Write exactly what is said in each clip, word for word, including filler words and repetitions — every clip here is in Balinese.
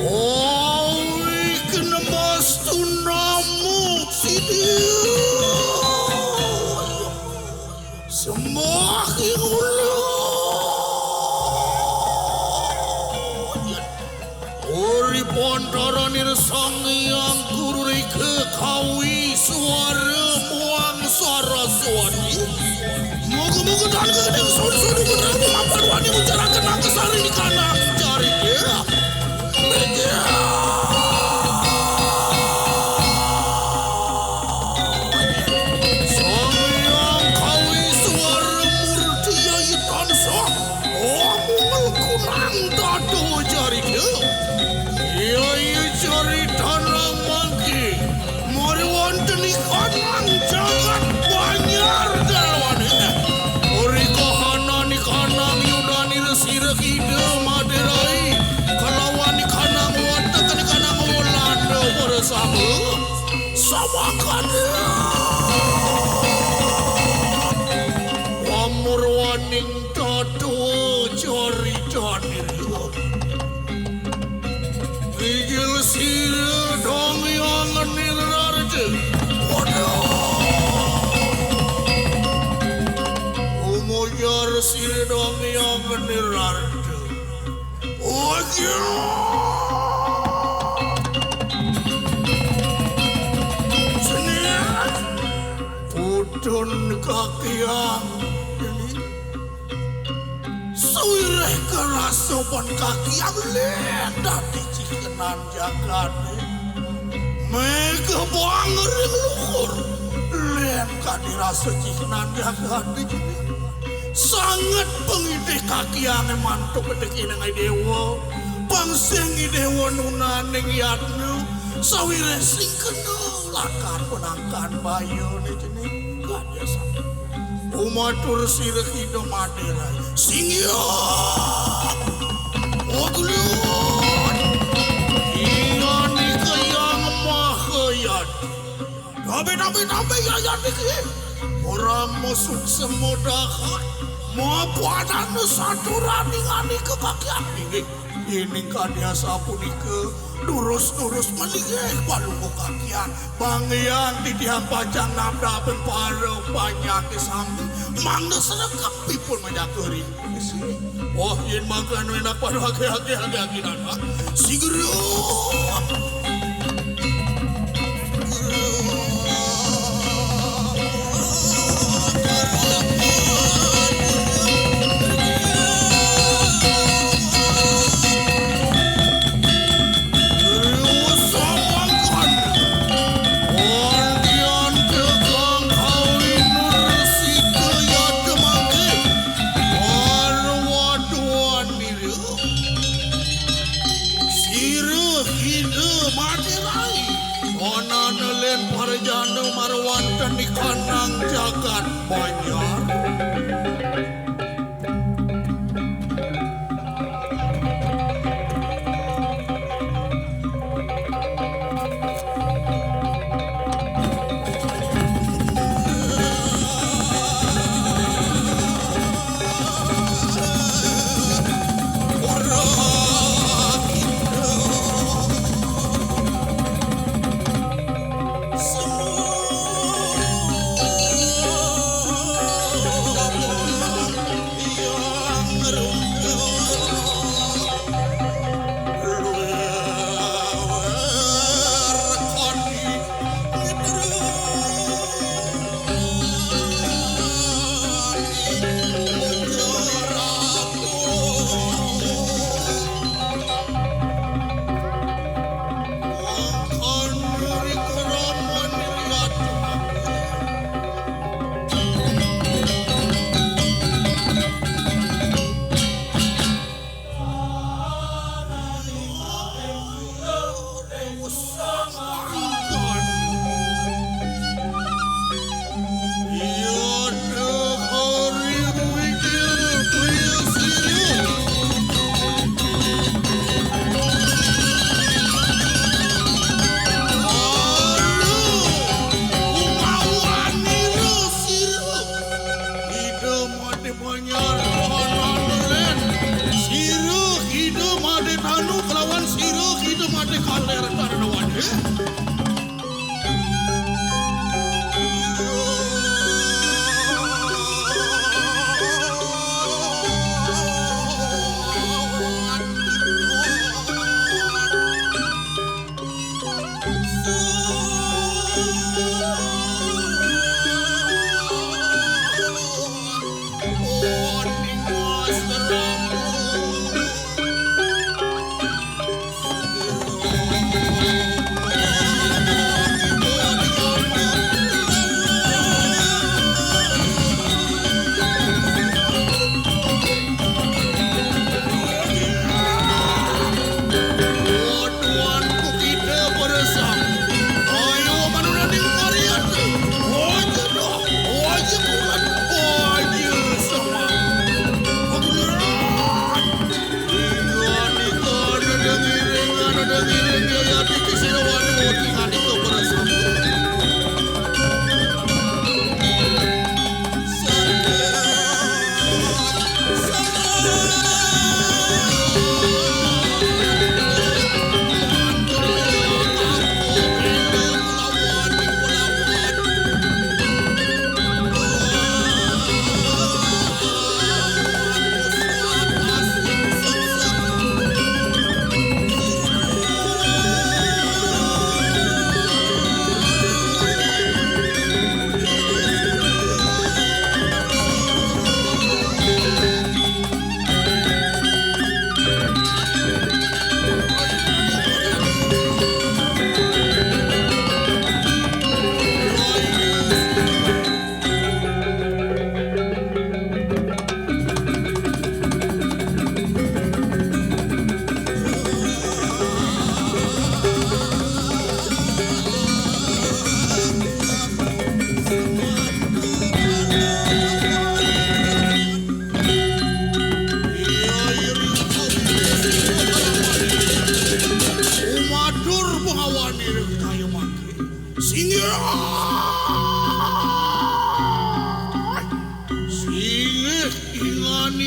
Oi, kena mas tunamuk sini. Sembah ing ulun. Uri pantaranir Sang Hyang Guru Rika kawi suara muang Saraswati. Moga-moga tan kekening sun-sun putra mapan wani ngucaraken angkasari di kanang jari, ya. Sang Hyang Kawiswara Murti yai tansah amung kunang tata jarita. Yai jari tanang mangke mari wonten ing kanang jagat Banjar Dalwane. Uri kahanan ing kanang yudanira sira Ida Made Rai kalawan ing kanang watek ing kanang Walanda bersama. Samakan pamurwaning tata jari danira. Inggih sira Dong Hyang Nirarja. Waduh. Umojar sira Dong Hyang Nirarja. Waduh. Seniat. Putun kakiang. Sawireh karasa pan kakiang len dadi cikenan jagate. Mega bangering luhur len kadi rasa cikenan jagate jene. Sanget pangidih kakiange mantuk gedhe ineng Dewa. Pang sing Dewa nunaning yatna sawireh sing kena lakar penangkan bayane jene. Kadi sami. Umatur sira Ida Made Rai. Sing ya. Wagulut. Iya nika yang maha yat. Tabe, tabe, tabe, yayat niki. Ora musuk semudahan. Mapadana saturaning anika kakian inggih. Yening kadi asapunika, durus-durus malih palungguh kakian. Pangian titiang pacang nabdabeng para panyake sami, mangda sregepipun manjagari. Wah, yen mangkana enak pada age-age, age-age, nana. Sigera. Sira Ida Made Rai, anane len parjana marwanten di kanang jagat Banjar.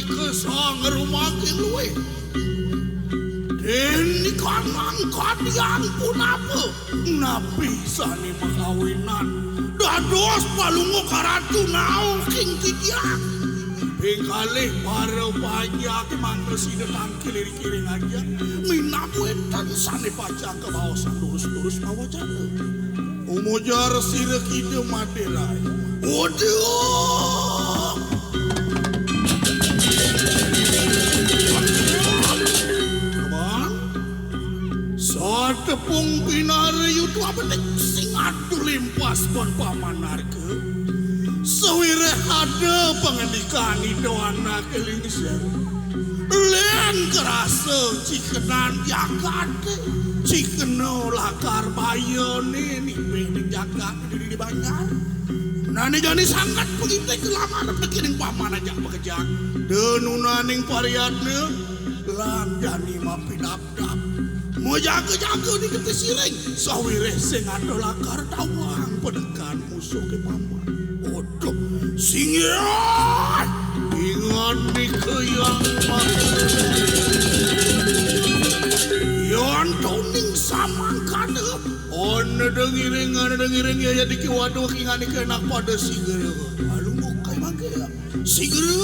Ka sang rumaking luih. Déning kanang kadiang punapa? Napi sané makawinan dados palungguh karatu nauking titiang. Ping kalih para panjak mangda sida tangkil iring-iring ajeng. Minab wénten sané pacang kabaosan durus-durus mawacana. Umojar sira Kida Madé Rai. Waduh! Satepung pinara yuda bedik sing adu limpas kon pamanarga. Sawiréh ada pangandikan Ida Anak Lingsir. Lén karasa cikenan jagaté, cikena lakar bayané nipih ning jagat di, di banjar. Nané jani sanget pangindik lamar nekining paman ajak makejang. Denunaning pariyatna lan jani mapidapdap. Majaga-jaga di getih siring, sawiréh sing ada lakar tawang pedekan musuh ké paman. Aduh, singgih! Ingat nika yang yan toning samangkana. Ana dengiring, ana dengiring ya, ya diki waduh ingat nika enak pada singgih. Lalu mukai mangke ya. Singgih.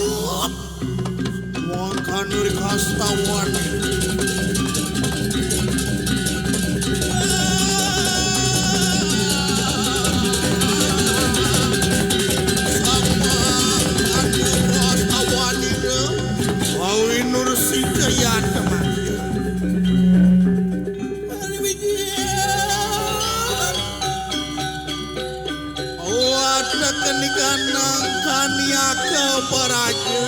Wangkan ri kastawan. Sama anu kastawan ida. Wawi nur sida ya teman. Watek kenikan nangkan yaka paraja.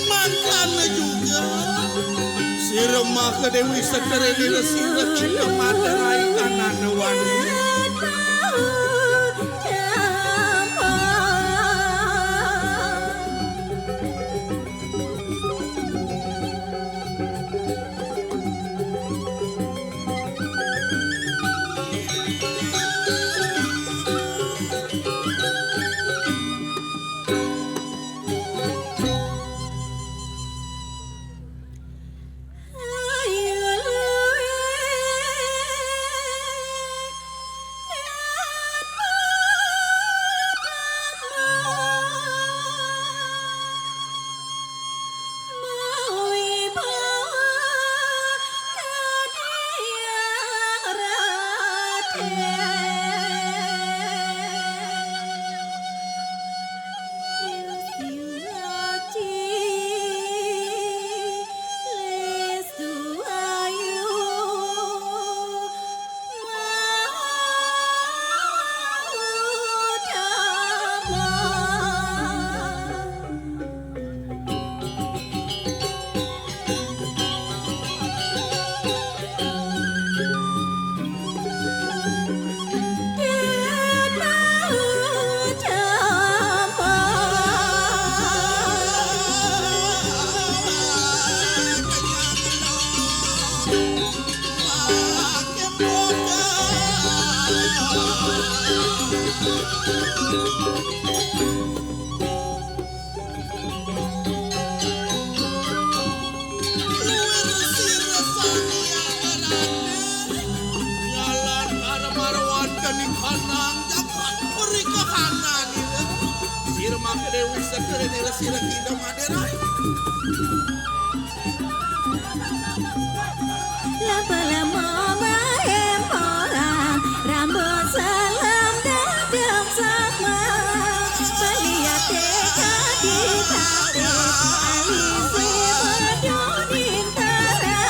Mangkana juga sira maka Dewi Seterene sira kita mata rai kanana wani. Luwir sira sami arane. Nyalan karo marwan keni kanang jagat perikahananira. Sira maka Dewi Seterene sira kidang maderai. Laba-laba maemporan, rambut salam dadam sama. Baliate kadi tate, alise bedoding tara.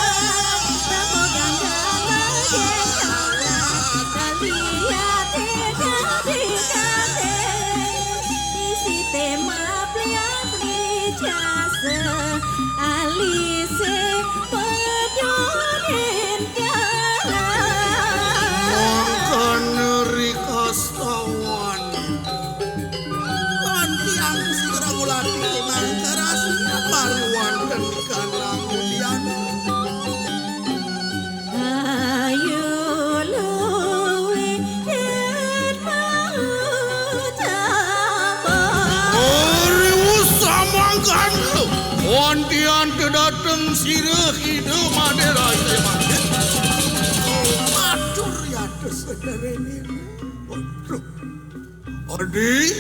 Tapo gandala yen kaula, baliate kadi tate, isi tema pliang plijasa. Tian teu dateng sireuh Ida Madé Raja Mangkin. Matur ya teu sedérénira. Waduh. Adi,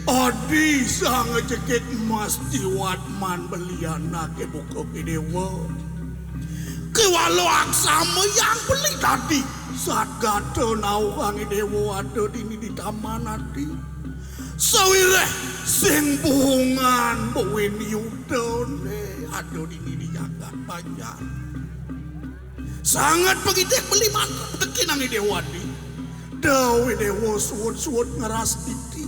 adi sang ngejekit emas jiwat man belian ké buka ké déwa. Ké walo aksama yang beli tadi. Sat gata nauhang déwa ada dini di taman adi. Sawiréh sing bungan buin yudané ada dini di jagat panjang. Sanget pagidih beli mantra teki nang Déwa adi. Dawé déwa suwud-suwud ngeras titi.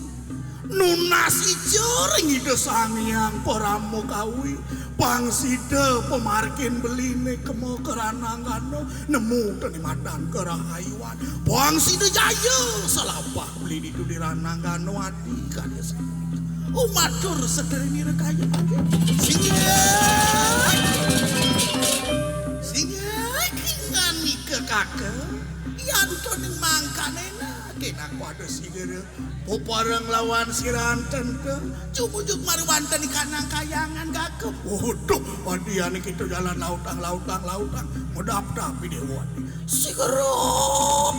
Nunas ica ring Ida Sang Hyang Parama Kawi. Pang sida pamargin beliné kema ka Rananggana nemu teni madan karahayuan. Pang sida jaya salapah beli ditu di Rananggana adi kaya sami. Oh, matur sedérénira kaya mangkin. Singgih. Singgih, kinganika kaka. Yan to ning mangkanéna, kénak pada singgih. Pepareng lawan siranten té, cumujug mari wanten di kanang kayangan gakem. Waduh, adiané kita jalan lautang, lautang, lautang. Medap tapi déwa. Sigerut.